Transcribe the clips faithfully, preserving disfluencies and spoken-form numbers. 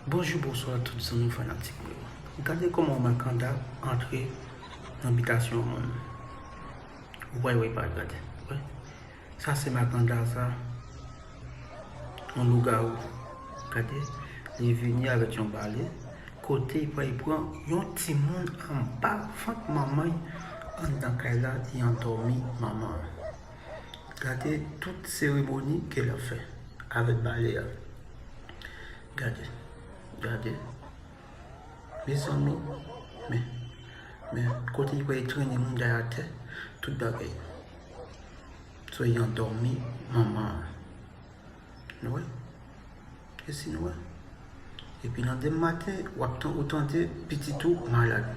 Bonjou, bonswa tout zanmi fanatik mwen yo. Gade kòman makanda antre nan bitasyon yon moun. Wè, wè, pa gade. Wè. Sa se makanda sa. Yon lougawou. Gade, li vini avèk yon bale. Kote li pral pran yon timoun anba vant manman l anndan kay la, li andòmi manman an. Gade tout seremoni ke l ap fè avèk bale a. Gade, gade. Mezanmi, men, men, kote li pral trennen moun dèyè atè, tout bagay. So, li andòmi manman an. Nou wè? E si nou wè? Epi nan demen maten, w ap tan-, ou tande pitit ou malad.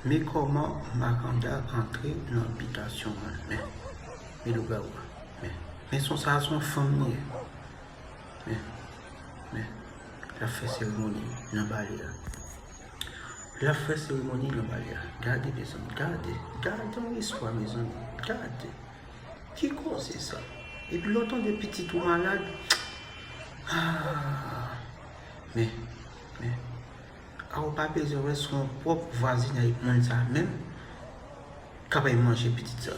Men kòman makanda antre nan bitasyon moun. Men, men lougawou a. Men, men son sa a, se yon fanm li ye. Men, men, l ap fè seremoni nan bale a. L ap fè seremoni nan bale a. Gade, mezanmi, gade. Gade yon istwa, mezanmi. Gade. Ki koze sa? Epi lè w tande pitit ou malad, ah, men, men, a ou pa bezwen wè se yon pwòp vwazinay moun sa menm k ap al manje pitit sa.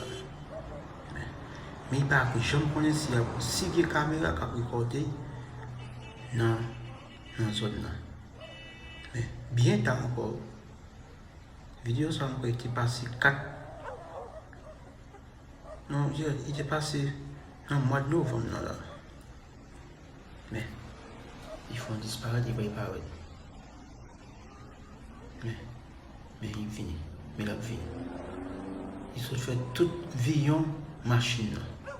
Men, men li pa janm konnen si y ap, si gen kamera k ap rekòde nan, nan zòn nan. Men, byen ta ankò, videyo sa a, m kwè, te pase kat, non, li te pase nan mwa de novanm nan la. Men, li fè yon disparèt, li pa parèt. Men, men li vini. Men l ap vini. Li sot fè tout viyon machin nan.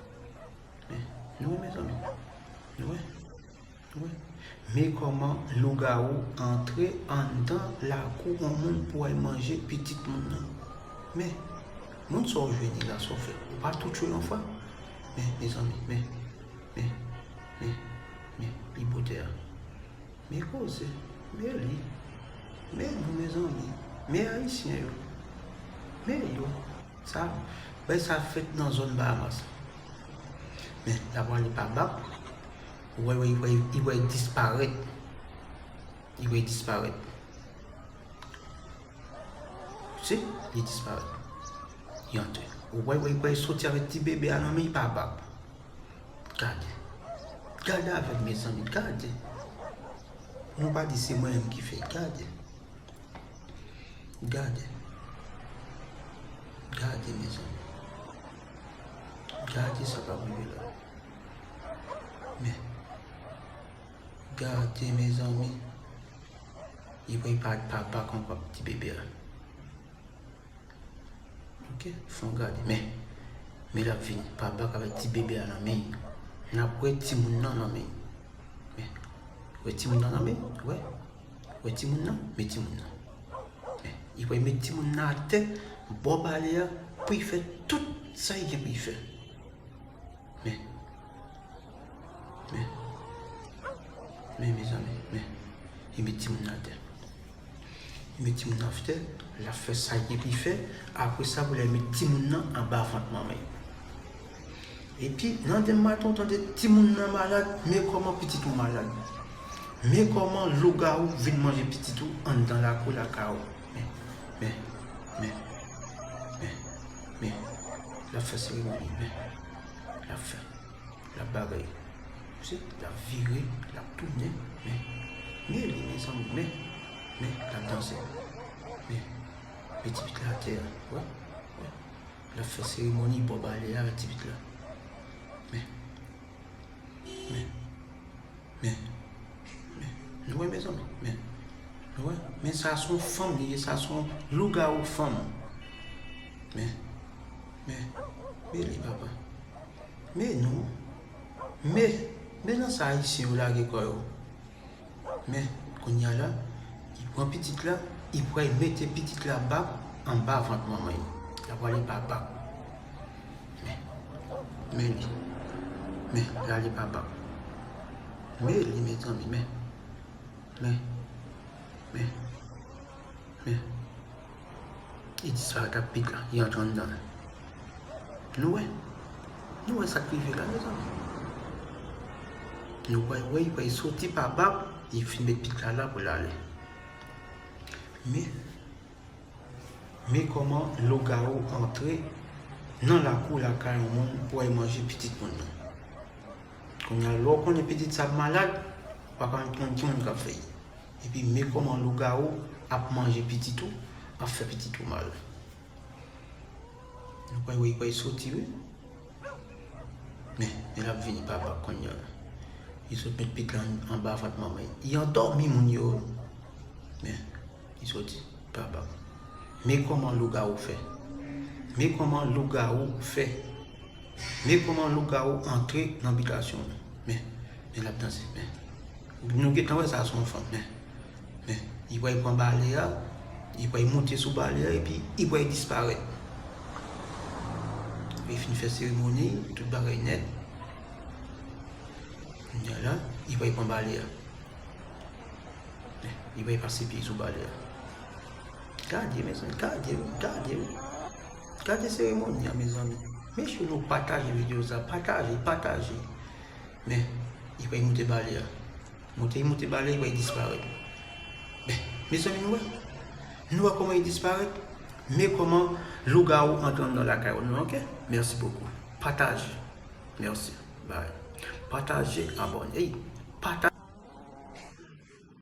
Men, nou wè, mezanmi. Nou wè. Wi. Men kòman lougawou antre anndan lakou yon moun pou al manje pitit moun nan. Men, moun sa w jwenn li la, sa w fè? Ou pa touche l yon fwa? Men, mezanmi, men, men, men, men, li bote a. Men koze, men li, men nou, mezanmi, men ayisyen yo, men yo. Sa, bay sa fèt nan zòn Bahamas. Men, l ap prale pa bak. Ou wè, wè, wè, li wè disparèt. Li wè disparèt. Si, li disparèt. Li antre. Ou wè, wè, wè, soti avèk ti bebe a nan men, li pa bak. Gade. Gade avè m, mezanmi, gade. Nou pa di se mwen menm ki fè, gade. Gade. Gade, mezanmi. Gade sa k ap rive la. Men. Gade, mezanmi. Li pa, pa, pa bak ankò ti bebe a. Ok, fè w gade. Men, men l ap vini. Pa bak avèk ti bebe a nan men l. N ap wè timoun nan nan men l. Men, wè timoun nan nan men l. Wè. Wè timoun nan, men timoun nan. Men, li pral met timoun nan atè, bò bale a, pou l fè tout sa l gen pou l fè. Men, men, men, mezanmi, men, li met timoun nan atè. Li met timoun nan atè, l ap fè sa l gen pou l fè, apre sa, pou l al met timoun nan anba vant manman l. Epi, nan demen maten, w tande timoun nan malad, men kòman pitit ou malad. Men kòman lougawou vin manje pitit ou anndan lakou lakay ou. Men, men, men, men, men, l ap fè seremoni, men, l ap fè, l ap bagay. Ou si, l ap vire, l ap tounen, men, men li, mezanmi, men, men, l ap danse, men, men ti pitit la atè a, wè, wè. L ap fè seremoni bò bale a avèk ti pitit la. Men. Men. Men. Men. Nou wè, mezanmi? Men. Nou wè? Men sa se yon fanm li ye, sa se yon lougawou fanm. Men. Men. Men li, papa. Men nou. Men. Men nan sa Ayisyen yo lage kò yo. Men, kounye a la, li pran pitit la, li pral mete pitit la bak anba vant manman l. L ap prale pa bak. Men, men li. Men, l ale pa bak. Men li, mezanmi, men. Men, men, men. Li disparèt ak pitit la, li antre anndan l. Nou wè? Nou wè sa k rive la, mezanmi? Nou wè, wè, li pral soti pa bak, Li fin met pit la la pou l ale. Men, men kòman lougawou antre nan lakou lakay yon moun pou al manje pitit moun nan. Kounye a, lè w konnen pitit sa ap malad, ou pa ka konn ki moun k ap fè l. Epi men kòman lougawou ap manje pitit ou, ap fè pitit ou mal. Nou kwè wi, kwè soti wi. Men, men l ap vini pa bak kounye a. Li sot met pit la anba vant manman. Li andòmi moun yo. Men, li soti pa bak. Men kòman lougawou fè. Men kòman lougawou fè. Men kòman lougawou antre nan bitasyon nou. Men, men l ap danse. Men, nou gentan wè sa se yon fanm. Men, men, li pral pran bale a, li pral monte sou bale a, epi li pral disparèt. Li fin fè seremoni, tout bagay nèt. Kounye a la, li pral pran bale a. Men, li pral pase pye sou bale a. Gade, mezanmi, gade, gade. Gade seremoni a, mezanmi. Mesye, nou pataje videyo sa, pataje, pataje. Men, li pral monte bale a. Monte, li monte bale, li pral disparèt. Men, mezanmi, nou wè. Nou wè kòman li disparèt. Men kòman lougawou antre anndan lakay nou, oke? Mèsi bokou. Pataje. Mèsi. Bye. Pataje, abòne. Ey, pataje.